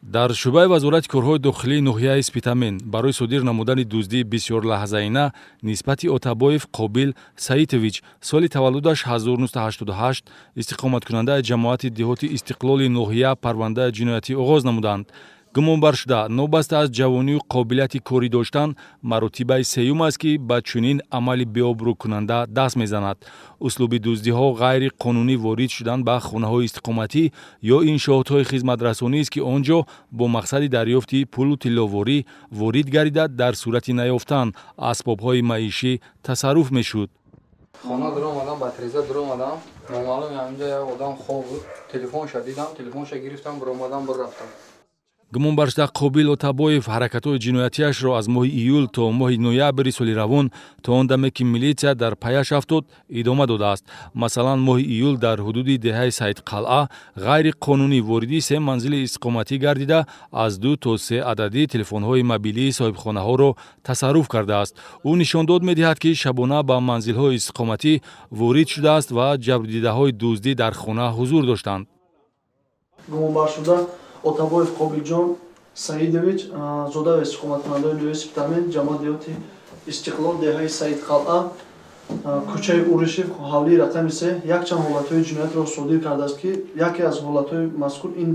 Дар шӯъбаи Вазорати корҳои дохилии ноҳияи Спитамен барои содир намудани дуздии бисёрлаҳзаина нисбати Отабоев Қобил Саитович, соли таваллудаш 1988, истиқоматкунандаи ҷамоати деҳоти Истиқлоли ноҳия, парвандаи ҷиноятӣ оғоз намуданд. Гумонбаршуда новобаста аз ҷавонию қобилияти корӣ доштан, маротибаи сеюм аст, ки ба чунин амали беобрӯкунанда даст мезанад. Услуби дуздиҳо ғайриқонунӣ ворид шудан ба хонаҳои истиқоматӣ ё иншоотҳои хизматрасонист, ки он ҷо бо мақсади дарёфти пулу тилловорӣ ворид гардида, дар сурати наёфтан асбобҳои маишӣ тасарруф мешуд. Хона дуромадам, ба треза дуромадам, номаълум ҳаминҷа як одам хоб буд. Телефонша дидам, телефонша гирифтам, биромадам, бирафтам. Гумонбаршуда Қобил Отабоев ҳаракатҳои ҷиноятиашро аз моҳи июл то моҳи ноябри соли равон, то он даме ки милитсия дар паяш афтод, идома додааст. Масалан, моҳи июл дар ҳудуди деҳаи Саидқалъа ғайриқонунӣ вориди се манзили истиқоматӣ гардида, аз ду то се ададӣ телефонҳои мобилии соҳибхонаҳоро тасарруф кардааст. Ӯ нишондод медиҳад, ки шабона ба манзилҳои истиқоматӣ ворид шудааст ва ҷабрдидаҳои дуздӣ дар хона ҳузур доштанд. Гумонбаршуда Отабоев Қобилҷон Саидович, зода ва истиқоматкунандаи ноҳияи Спитамен, ҷамоат деҳоти Истиқлол, деҳаи Саидқалъа, кӯчаи Уришев, ҳавлии рақами 3, якчанд ҳолатҳои ҷиноятро содир кардааст, ки яке аз ҳолатҳои мазкур ин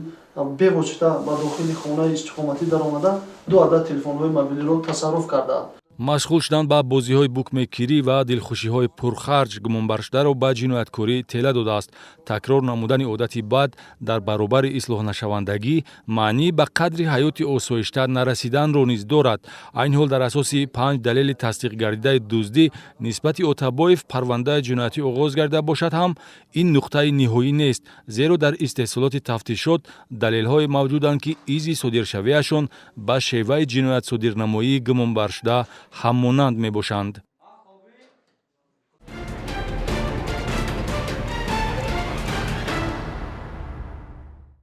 бевосита ба дохили хонаи истиқоматӣ даромада, ду адад телефонҳои мобилиро тасарруф кардааст. Машғул шудан ба бозиҳои букмекерӣ ва дилхушиҳои пурхарҷ гумонбаршударо ба ҷинояткорӣ тела додааст. Такрор намудани одати бад дар баробари ислоҳнашавандагӣ маънӣ ба қадри ҳаёти осоишта нарасиданро низ дорад. Айни ҳол дар асоси панҷ далели тасдиқгардидаи дуздӣ нисбати Отабоев парвандаи ҷиноятӣ оғоз гардида бошад ҳам, ин нуқтаи ниҳоӣ нест, зеро дар истеҳсолоти тафтишот далелҳое мавҷуданд, ки изи содиршавиашон ба шеваи ҷиноятсодирнамоии гумонбаршуда ҳаммонанд мебошанд.